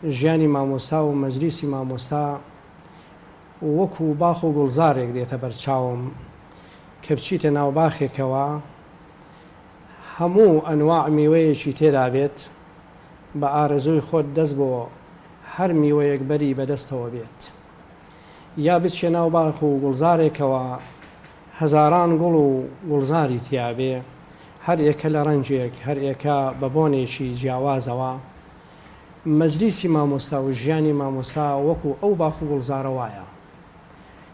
ژیانی مامۆستا و مەجلیسی مامۆستا وەکو باخ و گوڵزارێک دێتە بەر چاوم کە بچیتە ناو باخێکەوە هەموو ئەنواع میوەیەکی تێدا بێت بە ئارەزووی خۆت دەست بۆ هەر میوەیەک بەری بەدەستەوە بێت یا بچیە ناو باخ و گوڵزارێکەوە هەزاران گوڵ و گوڵزاری تیابێ هەر ئێکە لە ڕەنگێک هەر ئێکە بە بۆنێکی جیاوازەوە مەجلیسی مامۆستا و ژیانی مامۆستا وەکو ئەو باخ و گوڵزارە وایە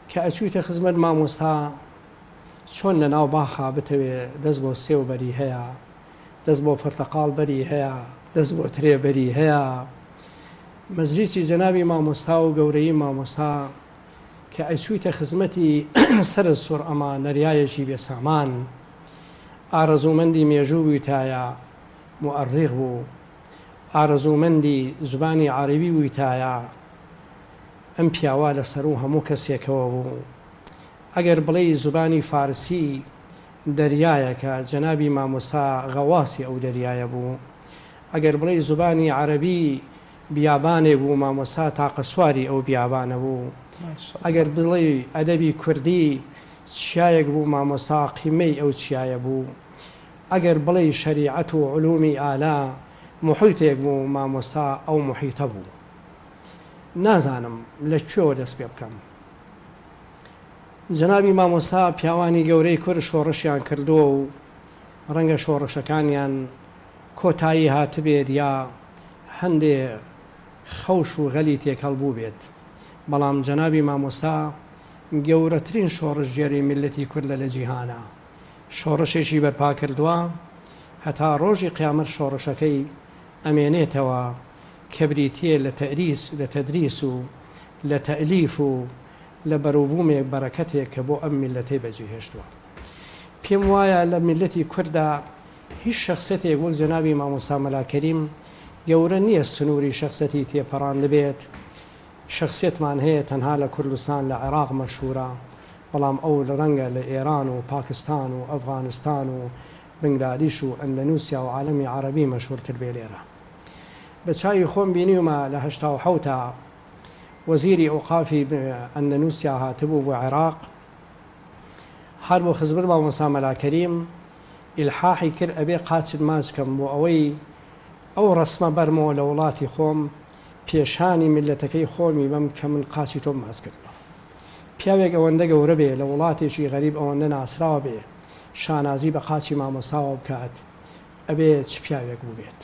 کە ئەچویتە خزمەت مامۆستا چۆن لە ناو باخا بتەوێ دەست بۆ سێو بەری هەیە دەست بۆ پرتەقاڵ بەری هەیە دەست بۆ ترێ بەری هەیە مەجلیسی جەنابی مامۆستا و گەورەیی مامۆستا کە ئەچویتە خزمەتی سەرت سوڕ ئەما نەریایەکی بێ سامان ئارەزوومەندی مێژوو بویتایە موئەڕیخ بوو ئارەزوومەندی زبانی عەرەبی بوویتایە ئەم پیاوە لە سەروو هەموو کەسێکەوە بوو. ئەگەر بڵێی زبانی فارسی دەریایەکە جەنابی مامۆستا غەواسی ئەو دەریایە بوو. ئەگەر بڵێی زبانی عەرەبی بیابانێک بوو مامۆستا تاقە سواری ئەو بیابانە بوو. ئەگەر بڵێی ئەدەبی کوردی چیایەک بوو مامۆستا قیمەی ئەو چیایە بوو. ئەگەر بڵێی شەریعەت و علومی ئالە موحیتێک بوو مامۆستا ئەو موحیتە بوو. نازانم لە کوێوە دەست پێ بکەم. جەنابی مامۆستا پیاوانی گەورەی کورد شۆڕشیان کردووە و ڕەنگە شۆڕشەکانیان کۆتایی هاتبێت یا هەندێ خەوش و غەلی تێکەڵ بووبێت بەڵام جەنابی مامۆستا گەورەترین شۆڕشگێری میللەتی کوردە لە جیهانا. شۆڕشێکی بەرپا کردوە هەتا ڕۆژی قیامەت شۆڕشەکەی ئەمێنێتەوە کە بریتیە لە تەریس لە تەدریس و لە تەئلیف و لە بەروبومێک بەرەکەتێک کە بۆ ئەم میللەتەی بەجێهێشتوە. پێم وایە لە میللەتی کوردا هیچ شەخسیەتێک وەک جەنابی مامۆستا مەلا کەریم گەورە نیە سنوری شەخسیەتی تێپەڕاندبێت، شەخسیەتمان هەیە تەنها لە کوردستان لە عێراق مەشهورە بەڵام ئەو رەنگە لە ئێران و پاکستان و ئەفغانستان و بنگلادیش و ئەندەنوسیا و عالەمی عەرەبی مەشهورتر بێ لێرە بە چاوی خۆم بینیومە لە 87 تا وەزیری ئەوقافی ئەندەنوسیا هاتبوو بۆ عێراق هەر بۆ خزمەت مامۆستا مەلا کەریم ئیلحاحی کرد ئەبێ قاچت ماچ کەم بۆ ئەوەی ئەو ڕەسمە بەرمەوە لە وڵاتی خۆم پێشانی میللەتەکەی خۆمی بەم کە من قاچی تۆم ماچ کردوە. پیاوێک ئەوەندە گەورە بێ لە وڵاتێکی غەریب ئەوەندە ناسراو بێ شانازی بە قاچی مامۆستاوە بکات ئەبێ چ پیاوێک بوبێت.